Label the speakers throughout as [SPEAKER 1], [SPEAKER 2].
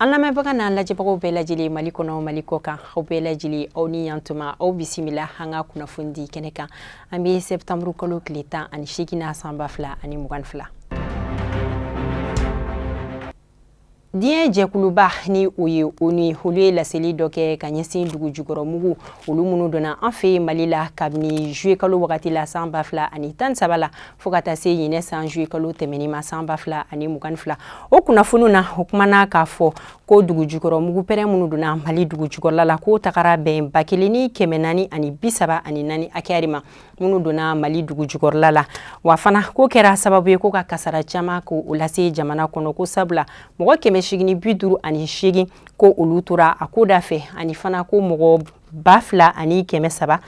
[SPEAKER 1] An lamɛnbaga n'an lajɛbagaw bɛɛ lajɛlen Mali kɔnɔ, Mali kɔ kan, aw bɛɛ lajɛlen, aw ni yantuma, aw bisimila an ka kunnafoni di kɛnɛ kan. An bɛ septembre kalo tile 18 na, san 2022. Diɲɛ jɛkuluba ni o ye ONU, olu ye laseli dɔ kɛ ka ɲɛsin dugu jukɔrɔmugu olu minnu donna an fɛ Mali la kabini juillet kalo wagati la san 2013 la, fo ka taa se ɲinɛ san juillet kalo tɛmɛnin ma, san 2022. O kunnafoniw na, o kumana k'a fɔ ko dugu jukɔrɔmugu pɛrɛn minnu donna Mali dugu jukɔrɔla la, k'o tagara bɛn 1434 hakɛya de ma minnu donna Mali dugu jukɔrɔla la. Wa fana k'o kɛra sababu ye ko ka kasara caman k'o lase jamana kɔnɔ, ko sabula mɔgɔ 858 ko olu tora a ko da fɛ, ani fana ko mɔgɔ 2307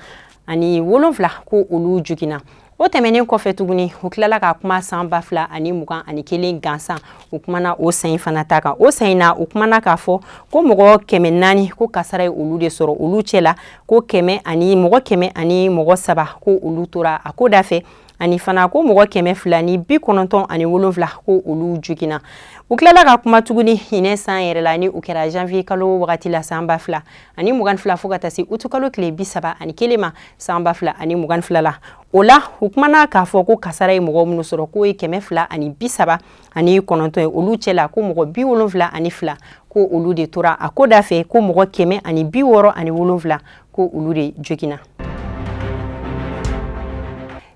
[SPEAKER 1] ko olu joginna. O tɛmɛnen kɔfɛ tuguni, u tilala ka kuma san 2021 gansan, u kumana o san in fana ta kan. O san in na, u kumana k'a fɔ ko mɔgɔ 400 ko kasara ye olu de sɔrɔ. Olu cɛ la, ko kɛmɛ ani mɔgɔ 103 ko olu tora a ko da fɛ, ani fana ko mɔgɔ 297 ko olu joginna. U tilala ka kuma tuguni ɲinɛ san yɛrɛ la, ni o kɛra janvier kalo wagati la san 2022, fo ka taa se utu kalo tile 31 ma san 2022 la. O la, u kumana k'a fɔ ko kasara ye mɔgɔ minnu sɔrɔ, k'o ye 239 ye. Olu cɛ la, ko mɔgɔ 72 ko olu de tora a ko da fɛ, ko mɔgɔ 167 ko olu de joginna.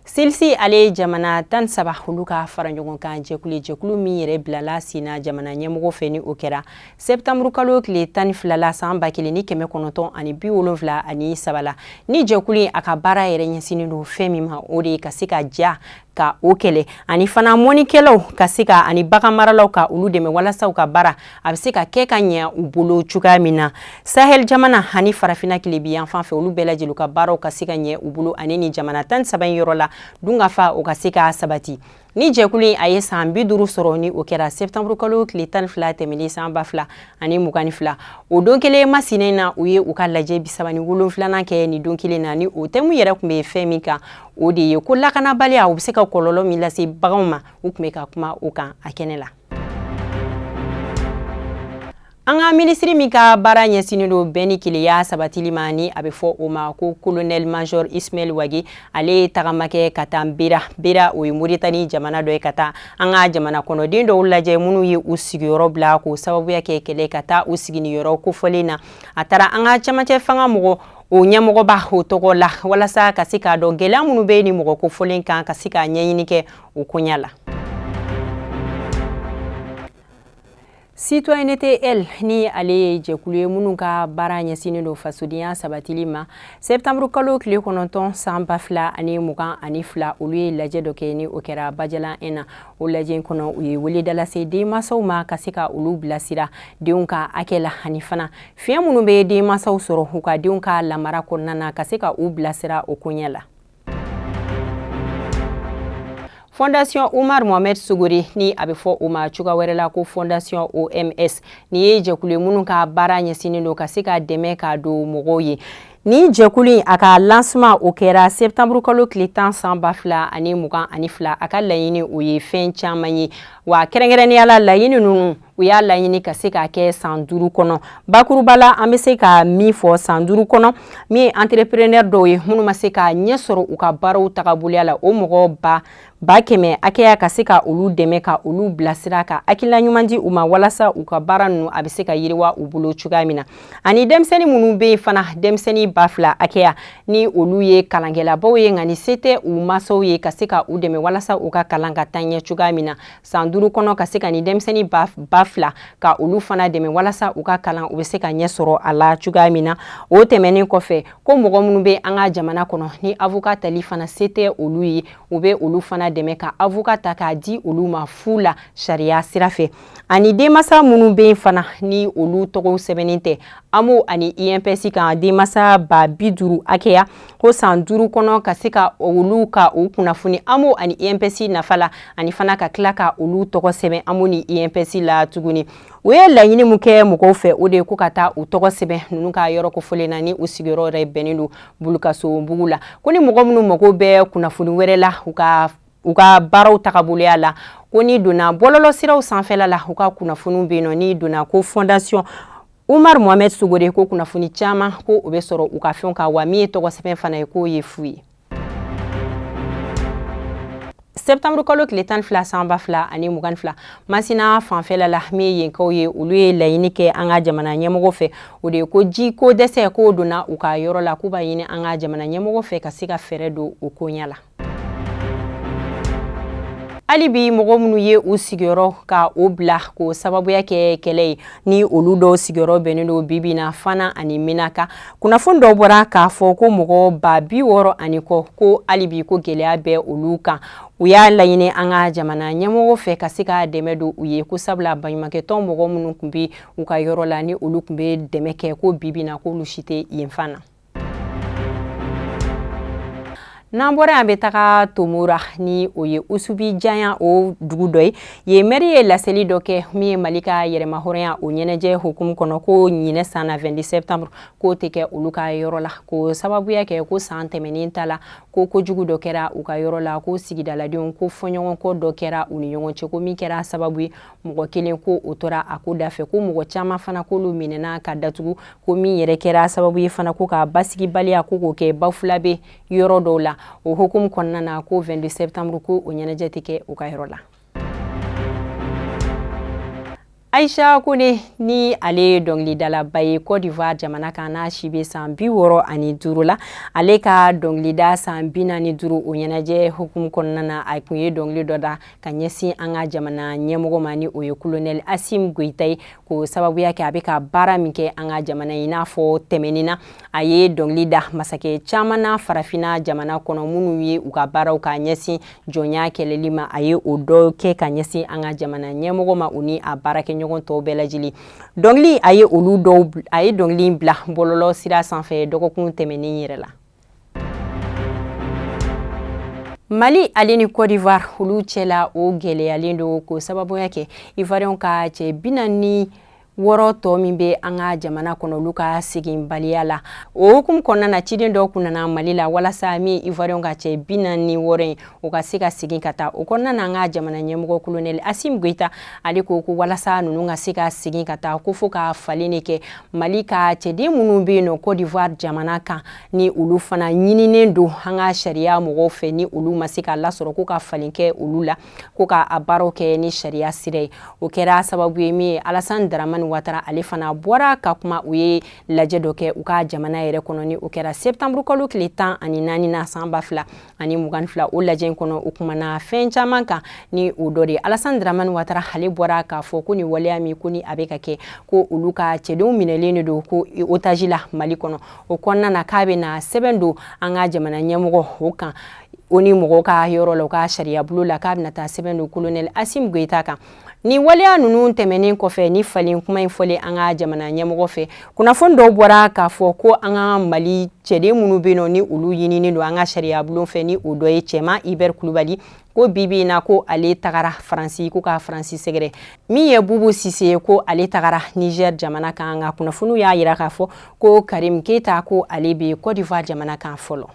[SPEAKER 1] CILSS, ale ye jamana 13 olu ka fara ɲɔgɔn kan jɛkulu, jɛkulu min yɛrɛ bilala sen na jamana ɲɛmɔgɔ fɛ, ni o kɛra septembre kalo tile 12 la san 1973 la. Ni jɛkulu a ka baara yɛrɛ ɲɛsinnen don fɛn min ma, o de ye ka se ka ja ka o kɛlɛ, ani fana mɔnikɛlaw ka se ka ani bagan maralaw ka olu dɛmɛ walasa u ka baara a bɛ se ka kɛ ka ɲɛ u bolo cogoya min na. Sahel jamana ani Farafinna tilebi yanfan fɛ, olu bɛɛ lajɛlen ka baaraw ka se ka ɲɛ u bolo, ani ni jamana 13 in yɔrɔ la dunkafa o ka se ka sabati. Ni jɛkulu in a ye san 50 sɔrɔ, ni o kɛra septembre kalo tile 12 tɛmɛnen san 2022. O don kelen masina na, u ye u ka lajɛ 37nan kɛ ni don kelen na. Ni o thème yɛrɛ tun bɛ fɛn min kan, o de ye ko lakanabaliya u bɛ se ka kɔlɔlɔ min lase baganw ma. U tun bɛ ka kuma o kan a kɛnɛ la. An ka minisiri min ka baara ɲɛsinnen don bɛn ni kelenya sabatili ma, ni a bɛ fɔ o ma ko colonel major Ismaël Wagué, ale ye tagama kɛ ka taa Bera. Bera, o ye Moritani jamana dɔ ye, ka taa an ka jamana kɔnɔden dɔw lajɛ minnu ye u sigiyɔrɔ bila k'o sababuya kɛ kɛlɛ, ka taa u siginiyɔrɔ kofɔlen na. A taara an ka camancɛ fanga mɔgɔ o ɲɛmɔgɔba o tɔgɔ la, walasa ka se k'a dɔn gɛlɛya minnu bɛ ni mɔgɔ kofɔlen kan, ka se ka ɲɛɲini kɛ o koɲa la. Citoyenneté L, ni ale ye jɛkulu ye minnu ka baara ɲɛsinnen don fasodenya sabatili ma, septembre kalo tile 9 san 2022, olu ye lajɛ dɔ kɛ, ni o kɛra Bajalan 1 na. O lajɛ in kɔnɔ, u ye weleda lase denmansaw ma ka se ka olu bilasira denw ka hakɛ la, ani fana fiɲɛ minnu bɛ denmansaw sɔrɔ u ka denw ka lamara kɔnɔna na, ka se ka u bilasira o koɲɛ la. Fondation Oumar Mohamed Sogore, ni a bɛ fɔ o ma cogoya wɛrɛ la ko Fondation OMS, ni ye jɛkulu ye minnu ka baara ɲɛsinnen don ka se ka dɛmɛ k'a don mɔgɔw ye. Ni jɛkulu in a ka lancement o kɛra septembre kalo tile 10 san 2022. A ka laɲini o ye fɛn caman ye, wa kɛrɛnkɛrɛnnenya la, laɲini ninnu, u y'a laɲini ka se k'a kɛ san 5 kɔnɔ. Bakuruba la, an bɛ se ka min fɔ, san 5 kɔnɔ, min ye entrepreneur dɔw ye minnu ma se ka ɲɛ sɔrɔ u ka baaraw tagaboloya la, o mɔgɔ ba 100 hakɛya, ka se ka olu dɛmɛ, ka olu bilasira, ka hakilina ɲuman di u ma, walasa u ka baara ninnu a bɛ se ka yiriwa u bolo cogoya min na. Ani denmisɛnnin minnu bɛ yen fana, denmisɛnnin 2000 hakɛya, ni olu ye kalankɛlabaw ye nka ni se tɛ u mansaw ye, ka se ka u dɛmɛ walasa u ka kalan ka taa ɲɛ cogoya min na. San 5 kɔnɔ, ka se ka ni denmisɛnnin 2000, ka olu fana dɛmɛ walasa u ka kalan u bɛ se ka ɲɛ sɔrɔ a la cogoya min na. O tɛmɛnen kɔfɛ, ko mɔgɔ minnu bɛ an ka jamana kɔnɔ ni avocat tali fana se tɛ olu ye, u bɛ olu fana dɛmɛ ka avocat ta k'a di olu ma fu la sariya sira fɛ. Ani denmansa minnu bɛ yen fana, ni olu tɔgɔw sɛbɛnnen tɛ AMO ani INPS kan, denmansa 50 000 hakɛya, ko san 5 kɔnɔ, ka se ka olu ka o kunnafoni AMO ani INPS nafa la, ani fana ka tila ka olu tɔgɔ sɛbɛn AMO ni INPS la tuguni. U ye laɲini min kɛ mɔgɔw fɛ, o de ye ko ka taa u tɔgɔ sɛbɛn ninnu ka yɔrɔ kofɔlen na, ni u sigiyɔrɔ yɛrɛ bɛnnen don Bulukaso bugu la. Ko ni mɔgɔ minnu mago bɛ kunnafoni wɛrɛ la u ka baaraw tagaboloya la, Ko n'i donna bɔlɔlɔ siraw sanfɛla la, u ka kunnafoniw bɛ yen nɔ. N'i donna ko Fondation Oumar Mohamed Sogore, ko kunnafoni caman ko o bɛ sɔrɔ u ka fɛnw kan. Wa min ye tɔgɔ sɛbɛn fana ye, k'o ye fu ye. Septembre kalo tile 12 san 2022, Masina fanfɛla la, min ye yenkaw ye, olu ye laɲini kɛ an ka jamana ɲɛmɔgɔ fɛ. O de ye ko ji ko dɛsɛ k'o donna u ka yɔrɔ la, k'u b'a ɲini an ka jamana ɲɛmɔgɔ fɛ ka se ka fɛɛrɛ don o koɲa la. Hali bi, mɔgɔ minnu ye u sigiyɔrɔ ka o bila k'o sababuya kɛ kɛlɛ ye, ni olu dɔw sigiyɔrɔ bɛnnen don bibi na Fana ani Menaka, kunnafoni dɔw bɔra k'a fɔ ko mɔgɔ 60 000 ani kɔ, ko hali bi ko gɛlɛya bɛ olu kan. U y'a laɲini an ka jamana ɲɛmɔgɔ fɛ ka se ka dɛmɛ don u ye, ko sabula baɲumankɛtɔn mɔgɔ minnu tun bɛ u ka yɔrɔ la, ni olu tun bɛ dɛmɛ kɛ, ko bibi na k'olu si tɛ yen fan na. N'an bɔra yan, bɛ taga Tomora, ni o ye Usubi janya o dugu dɔ ye. Yen mɛri ye laseli dɔ kɛ min ye Mali ka yɛrɛmahɔrɔnya o ɲɛnajɛ hukumu kɔnɔ, ko ɲinɛ san na 22 septembre k'o tɛ kɛ olu ka yɔrɔ la, ko sababuya kɛ ko san tɛmɛnen ta la, ko kojugu dɔ kɛra u ka yɔrɔ la, ko sigidaladenw ko fɔɲɔgɔnkɔ dɔ kɛra u ni ɲɔgɔn cɛ, ko min kɛra sababu ye mɔgɔ kelen ko o tora a ko dafɛ, ko mɔgɔ caman fana k'olu minɛna ka datugu, ko min yɛrɛ kɛra sababu ye fana ko ka basigibaliya ko k'o kɛ Bafulabe yɔrɔ dɔw la. O hukumu kɔnɔna na, ko 22 septembre ko o ɲɛnajɛ tɛ kɛ u ka yɔrɔ la. Aisha Kone, ni ale ye dɔnkilidalaba ye Côte d'Ivoire jamana kan, n'a si bɛ san 65 la, ale ka dɔnkilida san 45 o ɲɛnajɛ hukumu kɔnɔna na, a tun ye dɔnkili dɔ da ka ɲɛsin an ka jamana ɲɛmɔgɔ ma, ni o ye Colonel Assimi Goïta ye, k'o sababuya kɛ a bɛ ka baara min kɛ an ka jamana in. N'a fɔ tɛmɛnin na, a ye dɔnkili da masakɛ caman na farafinna jamana kɔnɔ minnu ye u ka baaraw ka ɲɛsin jɔnya kɛlɛli ma. A ye o dɔ kɛ ka ɲɛsin an ka jamana ɲɛmɔgɔ ma, o ni a baarakɛɲɔgɔn tɔw bɛɛ lajɛlen. Dɔnkili a ye olu dɔw, a ye dɔnkili bila bɔlɔlɔ sira sanfɛ dɔgɔkun tɛmɛnen yɛrɛ la. Mali ale ni Côte d'Ivoire, olu cɛla o gɛlɛyalen don, k'o sababuya kɛ Ivoirien ka cɛ 46 tɔ min bɛ an ka jamana kɔnɔ, olu ka seginbaliya la. O hukumu kɔnɔna na, ciden dɔw kun nana Mali la walasa min Ivoirien ka cɛ 46 in, o ka se ka segin ka taa. O kɔnɔna na, an ka jamana ɲɛmɔgɔ Colonel Assimi Goïta, ale ko ko walasa ninnu ka se ka segin ka taa, ko fo ka falen de kɛ Mali ka cɛden minnu bɛ yen nɔ Côte d'Ivoire jamana kan, ni olu fana ɲininen don an ka sariya mɔgɔw fɛ, ni olu ma se ka lasɔrɔ, ko ka falen kɛ olu la, ko ka a baaraw kɛ ni sariya sira ye. O kɛra sababu ye min ye Alassane Dramane Ouattara, ale fana bɔra ka kuma. U ye lajɛ dɔ kɛ u ka jamana yɛrɛ kɔnɔ, ni o kɛra septembre kalo tile 14 na san 2022. O lajɛ in kɔnɔ, o kumana fɛn caman kan, ni o dɔ de ye Alassane Dramane Ouattara, ale bɔra k'a fɔ ko nin waleya min ko ni a bɛ ka kɛ, ko olu ka cɛdenw minɛlen de don ko otage la Mali kɔnɔ. O kɔnɔna na, k'a bɛ na sɛbɛn don an ka jamana ɲɛmɔgɔ o kan, o ni mɔgɔw ka yɔrɔ la, u ka sariya bolo la, k'a bɛna taa sɛbɛn don Colonel Assimi Goïta kan. Ni waleya ninnu tɛmɛnen kɔfɛ, ni falen kuma in fɔlen an ka jamana ɲɛmɔgɔ fɛ, kunnafoni dɔw bɔra k'a fɔ ko an ka Mali cɛden minnu bɛ yen nɔ, ni olu ɲininen don an ka sariya bulon fɛ, ni o dɔ ye Cɛman Hubert Kulubali, ko bibi in na ko ale tagara Faransi, ko ka Faransi sɛgɛrɛ. Min ye Bubu Sise ye, ko ale tagara Niger jamana kan. Nka kunnafoniw y'a yira k'a fɔ ko Karim Keita, ko ale bɛ Côte d'Ivoire jamana kan fɔlɔ.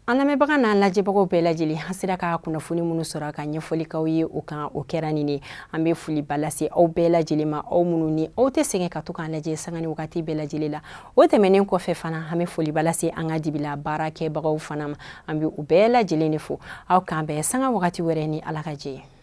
[SPEAKER 1] An lamɛnbaga n'an lajɛbagaw bɛɛ lajɛlen, an sera ka kunnafoni minnu sɔrɔ ka ɲɛfɔli k'aw ye o kan, o kɛra nin ye. An bɛ foliba lase aw bɛɛ lajɛlen ma, aw minnu ni aw tɛ sɛgɛn ka to k'an lajɛ sanga ni wagati bɛɛ lajɛlen la. O tɛmɛnen kɔfɛ fana, an bɛ foliba lase an ka dibila baarakɛbagaw fana ma. An bɛ u bɛɛ lajɛlen de fo. Aw k'an bɛn sanga wagati wɛrɛ ni Ala ka jɛ ye.